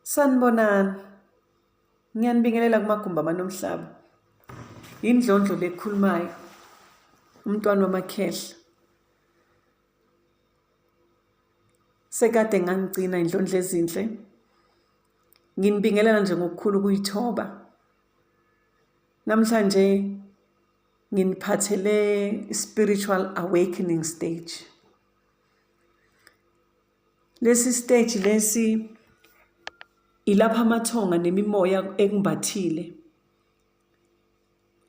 Sanibonani. Ngiyanibingelela kumagumbi amanomhlaba. Yindlondlo lekhulumayo. Umntwana wamakhehla. Sekade ngangigcina indlondlo ezinhle. Nginibingelela nje ngokukhulu ukuyithoba. Namhlanje nginiphathele spiritual awakening stage. Lesi stage lesi ilapha amathonga nemimoya ekumbathile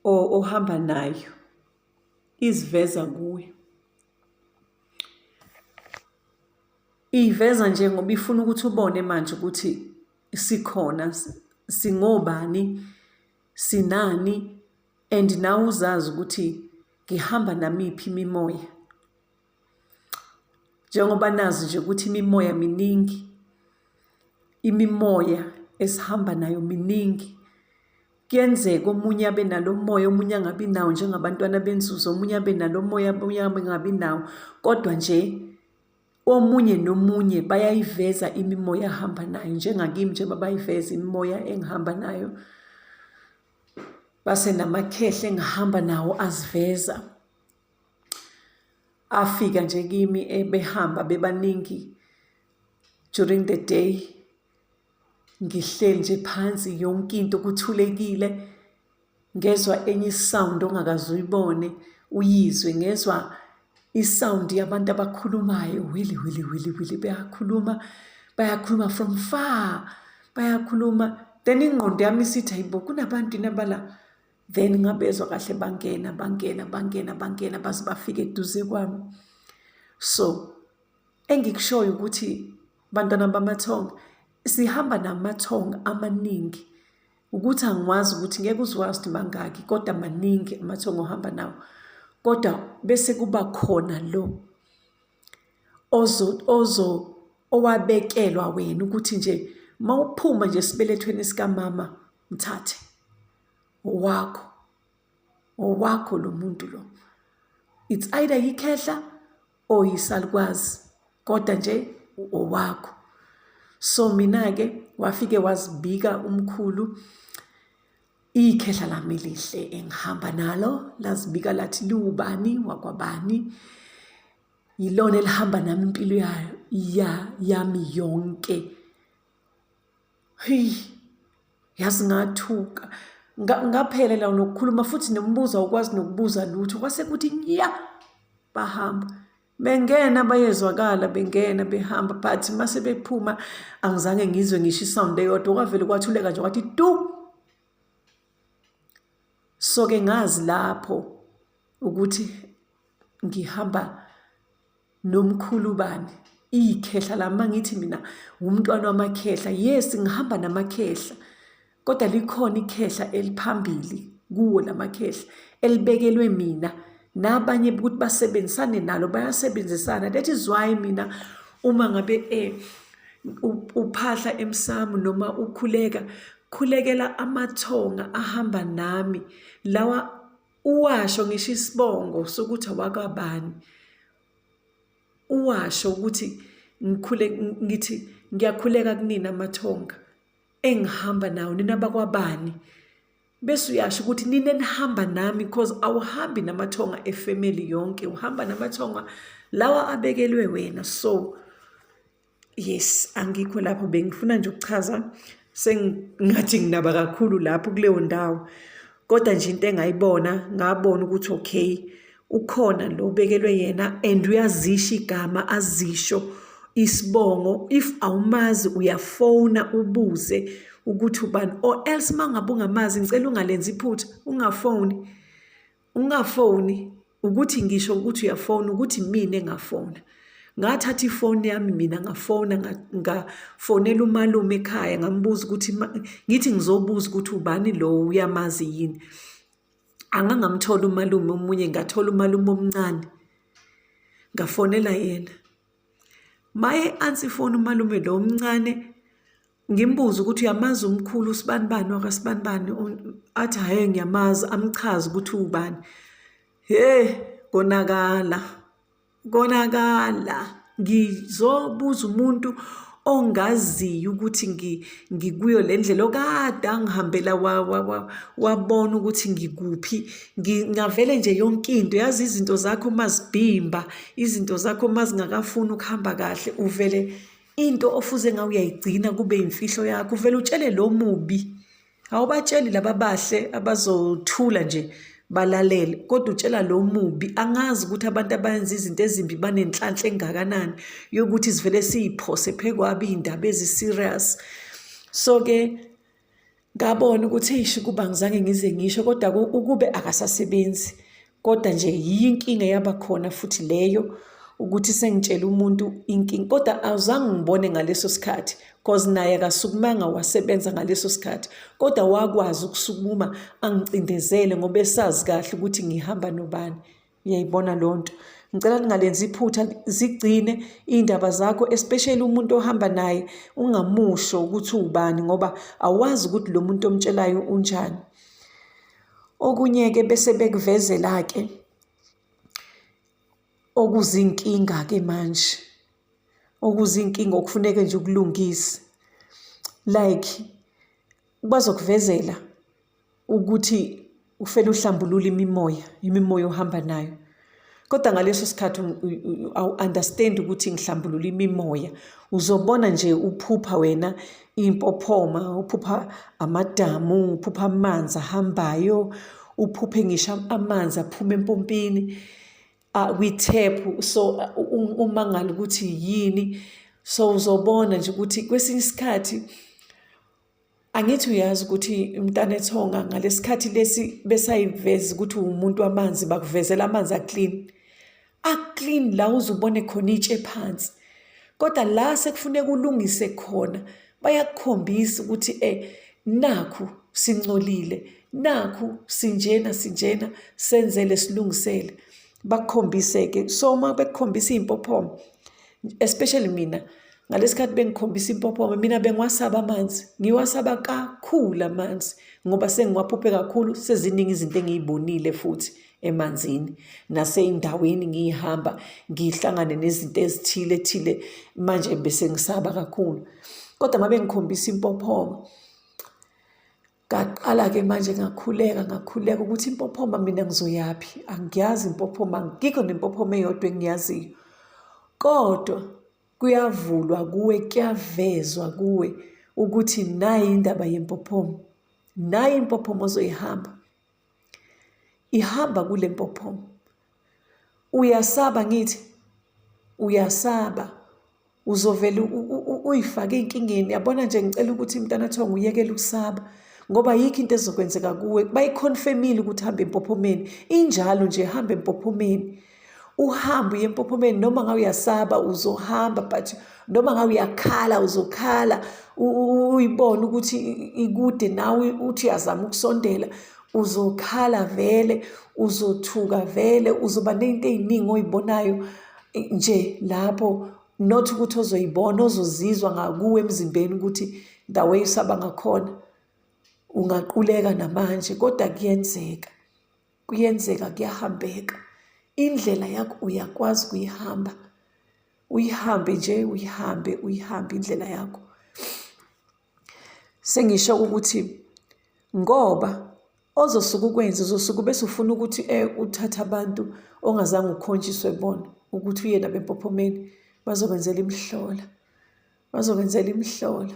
ohamba nayo iziveza kuwe. Iyiveza nje ngoba ifuna ukuthi ubone manje ukuthi sikhona singobani sinani and nawe uzazi ukuthi ngihamba namiphi imimoya. Njengoba nazi nje ukuthi imimoya miningi, imimoya esihamba nayo miningi. Kuyenzeka omunye abe nalo moya, omunye angabi nawo njengabantwana benzuzo, omunye abe nalo moya, omunye angabi nawo. Kodwa nje omunye nomunye bayayiveza imimoya ahamba nayo, njengakimi njengoba bayiveza imimoya engihamba nayo. Base namakhehla engihamba nawo aziveza. Afika nje kimi ebehamba bebaningi during the day ngihleli nje phansi yonke into kuthulekile ngezwa enye isound ongakaze uyibone uyizwe ngezwa isound yabantu abakhulumayo wili wili wili wili bayakhuluma bayakhuluma from far bayakhuluma then ingqondo yami isithi hayibo kunabantu nabala. Then ngabezwa kahle bangena bangena bangena bangena baze bafike eduze kwami. So engikushoyo ukuthi bantwana bamathonga sihamba namathonga amaningi ukuthi angiwazi ukuthi ngeke uziwazi ukuthi mangaki kodwa maningi amathonga ohamba nawo kodwa bese kuba khona lo ozo ozo owabekelwa wena ukuthi nje mawuphuma nje esibelethweni sikamama mthathe. Owakho. Owakho lo muntu lo. It's either yikhehla or yisalukwazi kodwa nje owakho. So mina-ke wafike wazibika umkhulu ikhehla lami elihle engihamba nalo lazibika lathi liwubani wakwabani yilona elihamba nami impilo yayo ya yami yonke. Hey, yazi ngathuka ngaphelela nokukhuluma futhi nombuzo awukwazi nokubuza lutho kwase kuthi nya bahamba bengena bayezwakala bengena behamba but mase bephuma angizange ngizwe ngisho isound eyodwa kwavele kwathuleka nje kwathi tu. So ke ngazi lapho ukuthi ngihamba Nomkhulu bani? Ikhehla lami mangithi mina wumntwana wamakhehla. Yes, ngihamba namakhehla. Kodwa likhona ikhehla eliphambili kuwo lamakhehla elibekelwe mina nabanye ukuthi basebenzisane nalo bayasebenzisana. That is why mina uma ngabe eh uphahla emsamo noma ukhuleka khulekela amathonga ahamba nami lawa uwasho ngisho isibongo sokuthi awakabani uwasho ukuthi ngikhule ngithi ngiyakhuleka kunina amathonga engihamba nawo nina bakwabani bese uyasho ukuthi nina enihamba nami because awuhambi namathonga efamily yonke uhamba namathonga lawa abekelwe wena. So yes, angikho lapho bengifuna nje ukuchaza sengathi nginaba kakhulu lapho kuleyo ndawo kodwa nje into engayibona ngabona ukuthi okay ukhona lo obekelwe yena and uyazisho igama azisho isibongo if awumazi uyafona ubuze ukuthi ubani or else uma ngabe ungamazi ngicela ungalenzi iphutha ungafoni. Ungafoni ukuthi ngisho ukuthi uyafona ukuthi mina engafona. Ngathatha ifoni yami mina ngafona ngafonela umalume ekhaya ngambuza ukuthi ngithi ngizobuza ukuthi ubani lo uyamazi yini. Angangamthola umalume omunye ngathola umalume omncane ngafonela yena. Maye ansi ifoni umalume lo omncane. Ngimbuze ukuthi uyamazi umkhulu usibanibani wakasibanibani athi hhayi ngiyamazi amchaze ukuthi uwubani. He konakala, konakala ngizobuza umuntu ongaziyo ukuthi ngikuyo le ndlela okade angihambela wabona ukuthi ngikuphi. Ngingavele nje yonke into, yazi izinto zakho mazibhimba, izinto zakho mazingakafuni ukuhamba kahle, uvele into ofuze ngawe uyayigcina kube imfihlo yakho, uvele utshele lo mubi. Awubatsheli laba bahle abazothula nje balalele, kodwa utshela lo mubi. Angazi ukuthi abantu abayenza izinto ezimbi banenhlanhla engakanani yokuthi sivele siyiphose phekwabo iy'ndaba ezi-serious. So-ke ngabona ukuthi eish kuba ngizange ngize ngisho kodwa ukube akasasebenzi kodwa nje yiyo inkinga eyaba khona futhi leyo ukuthi sengitshela umuntu inkinga kodwa awuzange ngibone ngaleso sikhathi cause naye akasukumanga wasebenza ngaleso sikhathi kodwa wakwazi ukusukuma angicindezele ngoba esazi kahle ukuthi ngihamba nobani. Uyayibona leyo nto. Ngicela ningalenzi iphutha, zigcine iy'ndaba zakho, especially umuntu ohamba naye, ungamusho ukuthi uwubani ngoba awazi ukuthi lo muntu omtshelayo unjani. Okunye-ke bese bekuvezela-ke okuzinkinga-ke manje, okuzinkinga okufuneke nje ukulungise. Like bazokuvezela ukuthi ufele uhlambulula imimoya, imimoya ohamba nayo. Kodwa ngaleso sikhathi awu-understand ukuthi ngihlambulula imimoya. Uzobona nje uphupha wena impophoma, uphupha amadamu, uphupha amanzi ahambayo, uphuphe ngisho amanzi aphuma empompini kwithephu. So umangale ukuthi yini. So uzobona nje ukuthi kwesinye isikhathi Angithi uyazi ukuthi mntanethonga ngalesikhathi lesi besayiveza ukuthi uwumuntu wamanzi bakuvezela amanzi a-clean. A-clean la uze ubone khona itshe phansi. Kodwa la sekufuneka ulungise khona bayakukhombisa ukuthi nakhu sincolile, nakhu sinjena sinjena senzele silungisele. Bakukhombise-ke. So uma bekukhombisa iy'mpophoma, especially mina Ngalesikhathi bengikhombisa impophoma mina bengiwasaba amanzi, ngiwasaba kakhulu amanzi ngoba sengiwaphuphe kakhulu, seziningi izinto engiyibonile futhi emanzini nasey'ndaweni ngiyihamba ngihlangane nezinto ezithile thile, manje bese ngisaba kakhulu. Kodwa uma bengikhombisa impophoma, ngaqala-ke manje ngakhuleka ngakhuleka ukuthi impophoma mina ngizoyaphi, angiyazi impophoma, angikho nempophoma eyodwa engiyaziyo. Kodwa kuyavulwa kuwe, kuyavezwa kuwe ukuthi nayi indaba yempophoma, nayi impophoma ozoyihamba. Ihamba kule mpophoma. Uyasaba ngithi, uyasaba. Uzovele uyifake enkingeni. Yabona nje ngicela ukuthi mntanathongo uyekele ukusaba ngoba ayikho into ezokwenzeka kuwe. Bayikhonfemile ukuthi hamba empophomeni. Injalo nje hamba empophomeni. Uhambe uye empophomeni noma ngabe uyasaba uzohamba but noma ngabe uyakhala uzokhala uyibone ukuthi ikude nawe uthi uyazama ukusondela uzokhala vele uzothuka vele uzoba ney'nto ey'ningi oyibonayo nje lapho not ukuthi ozoyibona ozozizwa ngakuwe emzimbeni ukuthi the way usaba ngakhona ungaquleka namanje kodwa kuyenzeka. Kuyenzeka kuyahambeka. Indlela yakho uyakwazi ukuyihamba. Uyihambe nje uyihambe uyihambe indlela yakho. Sengisho ukuthi ngoba ozosuke ukwenze uzosuke bese ufuna ukuthi uthathe abantu ongazange ukhonjiswe bona ukuthi uye nabo empophomeni bazokwenzela imihlola. Bazokwenzela imihlola.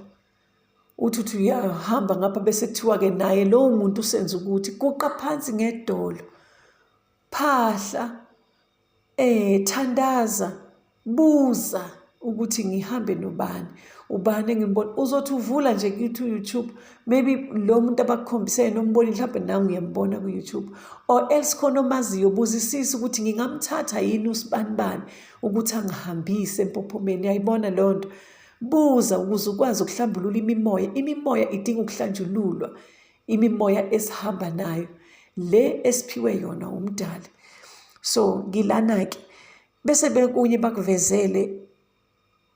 Uthi uthi uyahamba ngapha bese kuthiwa-ke naye lowo muntu usenza ukuthi guqa phansi ngedolo, phahla, thandaza, buza ukuthi ngihambe nobani, ubani engimbona. Uzothi uvula nje kithi u-YouTube, maybe lo muntu abakukhombise yena umbonile, mhlawumbe nangu uyambona ku-YouTube or else khona omaziyo, buzisisa ukuthi ngingamthatha yini usibanibani ukuthi angihambise empophomeni. Uyayibona leyo nto? Buza ukuze ukwazi ukuhlambulula imimoya. Imimoya idinga ukuhlanjululwa, imimoya esihamba nayo, le esiphiwe yona uMdali. So ngilana-ke bese bekunye bakuvezele,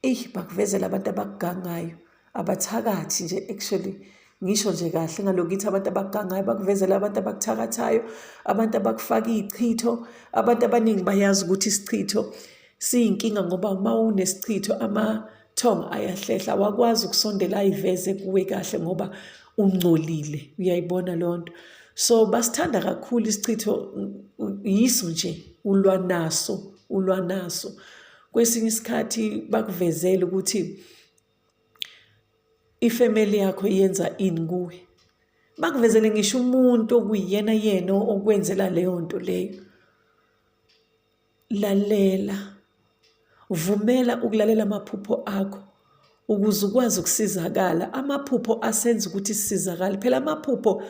eyi bakuvezele abantu abakugangayo, abathakathi nje actually ngisho nje kahle ngalokhu ngithi abantu abakugangayo bakuvezele abantu abakuthakathayo, abantu abakufaka iy'chitho. Abantu abaningi bayazi ukuthi isichitho siyinkinga ngoba uma unesichitho Amathonga ayahlehla, awakwazi ukusondela ayiveze kuwe kahle ngoba ungcolile. Uyayibona leyo nto. So basithanda kakhulu isichitho, yiso nje ulwa naso, ulwa naso. Kwesinye isikhathi bakuvezele ukuthi ifamily yakho yenza ini kuwe. Bakuvezele ngisho umuntu okuyiyena yena okwenzela leyo nto leyo. Lalela. Vumela ukulalela amaphupho akho ukuze ukwazi ukusizakala. Amaphupho asenza ukuthi sisizakale. Phela amaphupho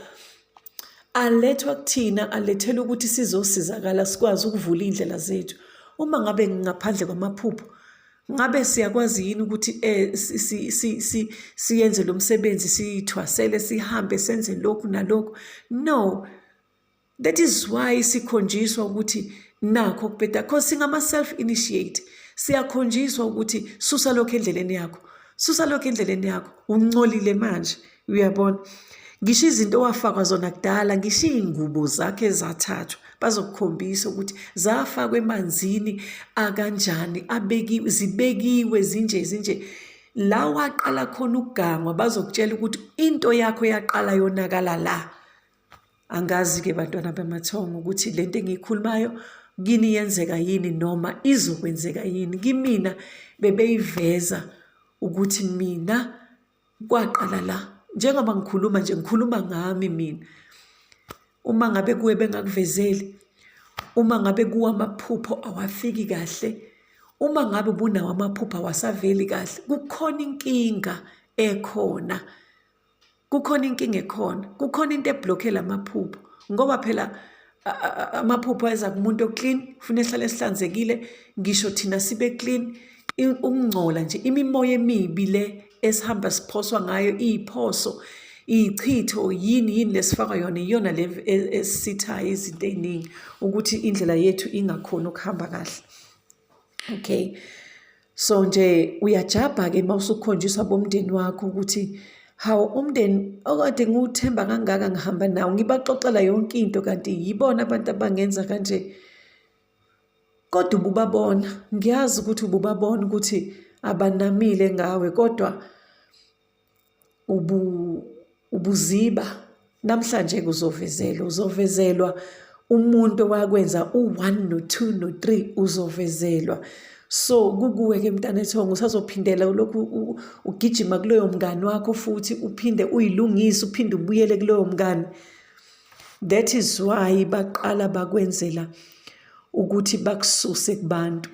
alethwa kuthina, alethelwa ukuthi sizosizakala, sikwazi ukuvula iy'ndlela zethu. Uma ngabe ngaphandle kwamaphupho, ngabe siyakwazi yini ukuthi siyenze lo msebenzi, siyithwasele, sihambe senze lokhu nalokhu? No. That is why sikhonjiswa ukuthi nakho okubheda, cause singama self initiate. Siyakhonjiswa ukuthi susa lokho endleleni yakho, susa lokho endleleni yakho, uncolile manje, uyabona. Ngisho izinto owafakwa zona kudala, ngisho iy'ngubo zakho ezathathwa, bazokukhombisa ukuthi zafakwa emanzini akanjani, abekiwe, zibekiwe zinje zinje. La waqala khona ukugangwa, bazokutshela ukuthi into yakho yaqala yonakala la. Angazi-ke bantwana bamathongo ukuthi le nto engiyikhulumayo kini yenzeka yini noma izokwenzeka yini. Kimina bebeyiveza ukuthi mina kwaqala la. Njengoba ngikhuluma nje ngikhuluma ngami mina. Uma ngabe kuwe bengakuvezeli, uma ngabe kuwe amaphupho awafiki kahle, uma ngabe ubunawo amaphupho awasaveli kahle, kukhona inkinga ekhona. Kukhona inkinga ekhona, kukhona into eblokhe lamaphupho ngoba phela amaphupho eza kumuntu o-clean, ufuna ehlale esihlanzekile, ngisho thina sibe clean. Ukungcola nje, imimoya emibi le esihamba siphoswa ngayo, iy'phoso, iy'chitho, yini yini lesifakwa yona, iyona le esisithayo izinto ey'ningi ukuthi indlela yethu ingakhoni ukuhamba kahle. Okay. So nje uyajabha-ke uma usukhonjiswa bomndeni wakho ukuthi hawu, umndeni okade ngiwuthemba kangaka ngihamba nawo ngibaxoxela yonke into kanti yibona abantu abangenza kanje. Kodwa ububabona, ngiyazi ukuthi ububabona ukuthi abanamile ngawe kodwa ubuziba. Namhlanje kuzovezelwa, uzovezelwa umuntu owakwenza u-1 no-2 no-3, uzovezelwa. So kukuwe-ke mntana ethongo, usazophindela ulokhu ugijima kuloyo mngani wakho futhi uphinde uyilungise, uphinde ubuyele kuloyo mngani. That is why baqala bakwenzela ukuthi bakususe kubantu.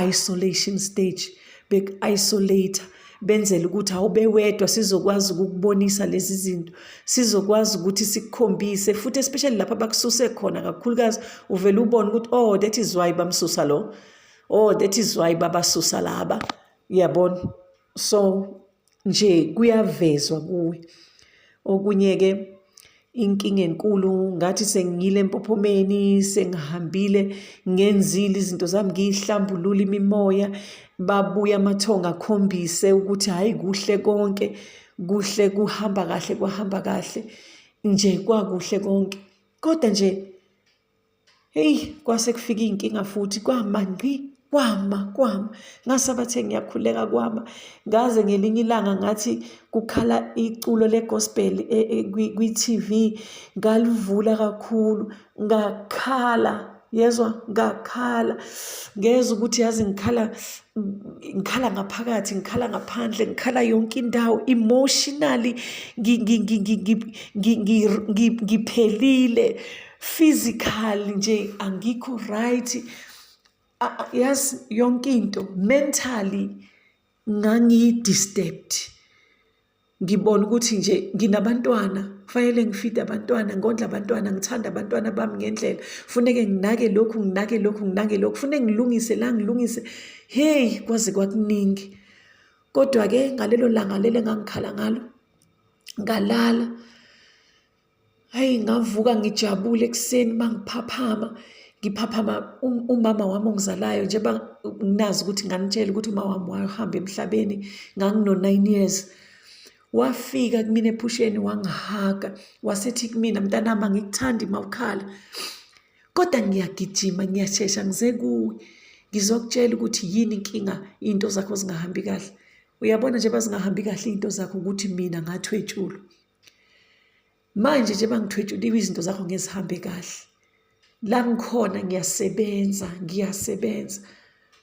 Isolation stage, beku-isolate benzela ukuthi awube wedwa, sizokwazi ukukubonisa lezi zinto, sizokwazi ukuthi sikukhombise futhi, especially lapha bakususe khona kakhulukazi, uvele ubone ukuthi oh, that is why bamsusa lo, oh, that is why babasusa laba, uyabona. So nje kuyavezwa kuwe. Okunye-ke inkinga enkulu, ngathi sengiyile empophomeni, sengihambile, ngenzile izinto zami, ngiyihlambulula imimoya, babuya amathongo akhombise ukuthi hhayi, kuhle konke, kuhle kuhamba kahle, kwahamba kahle nje, kwakuhle konke. Kodwa nje Heyi, kwase kufika iy'nkinga futhi, kwama ngqi, kwama, kwama. Ngasabathe ngiyakhuleka kwama. Ngaze ngelinye ilanga ngathi kukhala iculo le-gospel kwi-T_V, ngalivula kakhulu, ngakhala, yezwa, ngakhala. Ngezwa ukuthi yazi ngikhala, ngikhala ngaphakathi, ngikhala ngaphandle, ngikhala yonke indawo, emotionally ngiphelile. Physically nje angikho right, yazi yonke into, mentally ngangiyi-disturbed. Ngibona ukuthi nje nginabantwana, kufanele ngifide abantwana, ngondle abantwana, ngithande abantwana bami ngendlela, funeke nginake lokhu, nginake lokhu, nginake lokhu, funeke ngilungise la, ngilungise. Hey, kwaze kwakuningi. Kodwa-ke ngalelo langa lelo engangikhala ngalo, ngalala. Hhayi, ngavuka ngijabule ekuseni uma ngiphaphama, ngiphaphama umama wami ongizalayo, njengoba nazi ukuthi nganitshela ukuthi uma wami wahamba emhlabeni ngangino-9 years. Wafika kumina ephusheni wangihaga, wasethi kumina, mntanami angikuthandi uma ukhala, kodwa ngiyagijima ngiyashesha ngize kuwe ngizokutshela ukuthi yini inkinga, iy'nto zakho zingahambi kahle. Uyabona nje bazingahambi kahle izinto zakho ukuthi mina ngathwetshulwa. Manje nje bangithwetshuliwe izinto zakho ngezihambe kahle. La ngikhona ngiyasebenza, ngiyasebenza.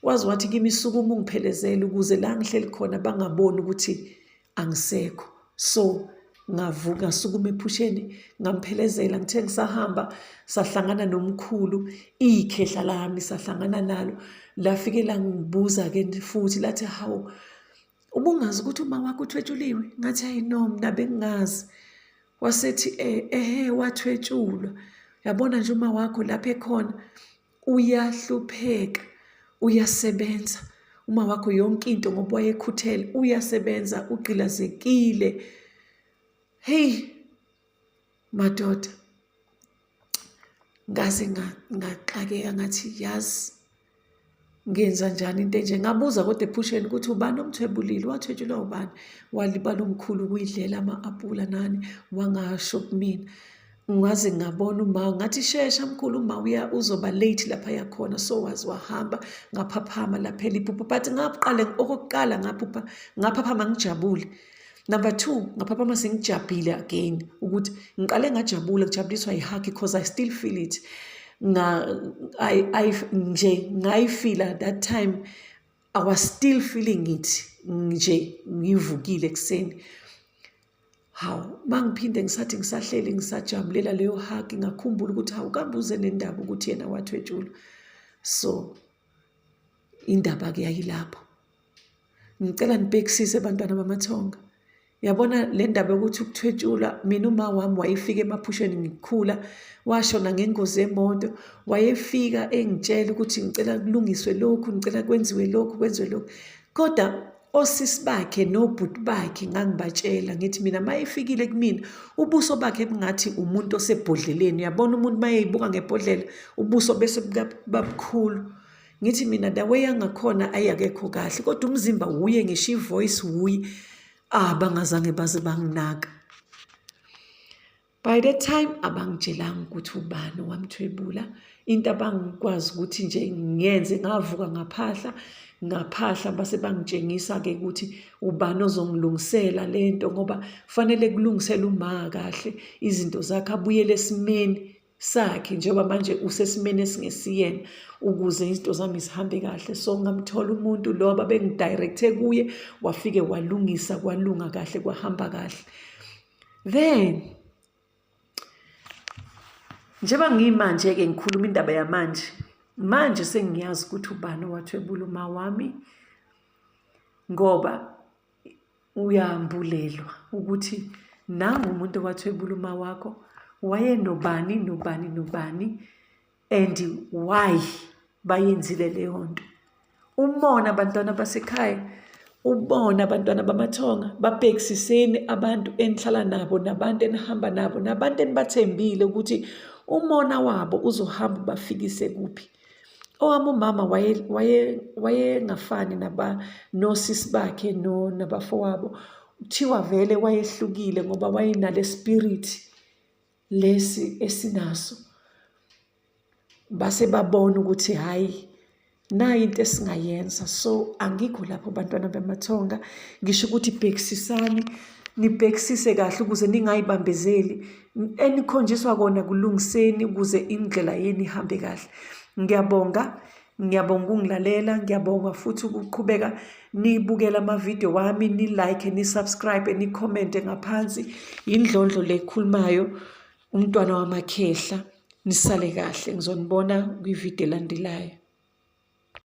Waze wathi kimi sukuma ungiphelezele ukuze la ngihleli khona bangaboni ukuthi angisekho. So ngavuka ngasukuma ephusheni ngamphelezela ngithe ngisahamba sahlangana nomkhulu ikhehla lami sahlangana nalo lafike langibuza-ke futhi lathi hawu ubungazi ukuthi uma wakho uthwetshuliwe ngathi hayi no mina bengingazi wasethi eh ehe wathwetshulwa yabona nje uma wakho lapha ekhona uyahlupheka uyasebenza uma wakho yonke into ngoba wayekhuthele uyasebenza ugqilazekile hey madoda ngaze ngaxakeka ngathi yazi ngenza njani into enje ngabuza kodwa ephusheni ukuthi ubani omthwebulile wathwetshulwa ubani walibala umkhulu ukuyidlela ama-apula nani wangasho kumina ngaze ngabona uma ngathi shesha mkhulu uma uya uzoba late lapha yakhona so waze wahamba ngaphaphama laphela iphupho but ngaqale okokuqala ngaphupha ngaphaphama ngijabule number 2 ngaphaphama sengijabhile again ukuthi ngiqale ngajabula ngijabuliswa yi-hug because I still feel it nga I, I nje ngayifila that time I was still feeling it nje ngivukile ekuseni Hawu, mangiphinde ngisathi ngisahleli ngisajabulela leyo hug ngakhumbula ukuthi hawu kambe uze nendaba ukuthi yena wathwetshulwa. So indaba-ke yayilapho. Ngicela nibhekisise bantwana bamathonga. Yabona le ndaba yokuthi ukuthwetshulwa, mina uma wami wayefika emaphusheni ngikhula, washona ngengozi yemoto, wayefika engitshela ukuthi ngicela kulungiswe lokhu, ngicela kwenziwe lokhu, kwenziwe lokhu. Kodwa osisi bakhe nobhuti bakhe ngangibatshela ngithi mina uma efikile kumina ubuso bakhe bungathi umuntu osebhodleleni uyabona umuntu uma eyibuka ngebhodlela ubuso bese babukhulu ngithi mina the way angakhona ayi akekho kahle kodwa umzimba wuye ngisho ivoice wuye ah bangazange baze banginaka By that time abangitshelanga ukuthi ubani owamthwebula into abangikwazi ukuthi nje ngiyenze ngavuka ngaphahla ngaphahla base bangitshengisa-ke ukuthi ubani ozongilungisela le nto ngoba kufanele kulungisele uma kahle izinto zakhe abuyele esimeni sakhe njengoba manje usesimeni esingesiyena ukuze izinto zami zihambe kahle so ngamthola umuntu lo ababengidirecthe kuye wafike walungisa kwalunga kahle kwahamba kahle Then njengoba ngiyimanje-ke ngikhuluma indaba yamanje manje sengiyazi ukuthi ubani owathwebula uma wami ngoba uyambulelwa ukuthi nangu umuntu owathwebula uma wakho wayenobani nobani nobani and why bayenzile leyo nto umona abantwana basekhaya ubona abantwana bamathonga babhekisiseni abantu enihlala nabo nabantu enihamba nabo nabantu enibathembile ukuthi umona wabo uzohamba ubafikise kuphi owami umama wayengafani naba nosisi bakhe no nabafowabo kuthiwa vele wayehlukile ngoba wayenale spirit lesi esinaso base babona ukuthi hhayi nayi into esingayenza so angikho lapho bantwana bamathonga ngisho ukuthi bhekisisani nibhekisise kahle ukuze ningayibambezeli enikhonjiswa kona kulungiseni ukuze indlela yenu ihambe kahle ngiyabonga ngiyabonga ukungilalela ngiyabonga futhi ukuqhubeka nibukela amavidiyo wami ni-like ni-subscribe ni-commente ngaphansi yindlondlo le ekhulumayo umntwana wamakhehla nisale kahle ngizonibona kwividiyo elandelayo.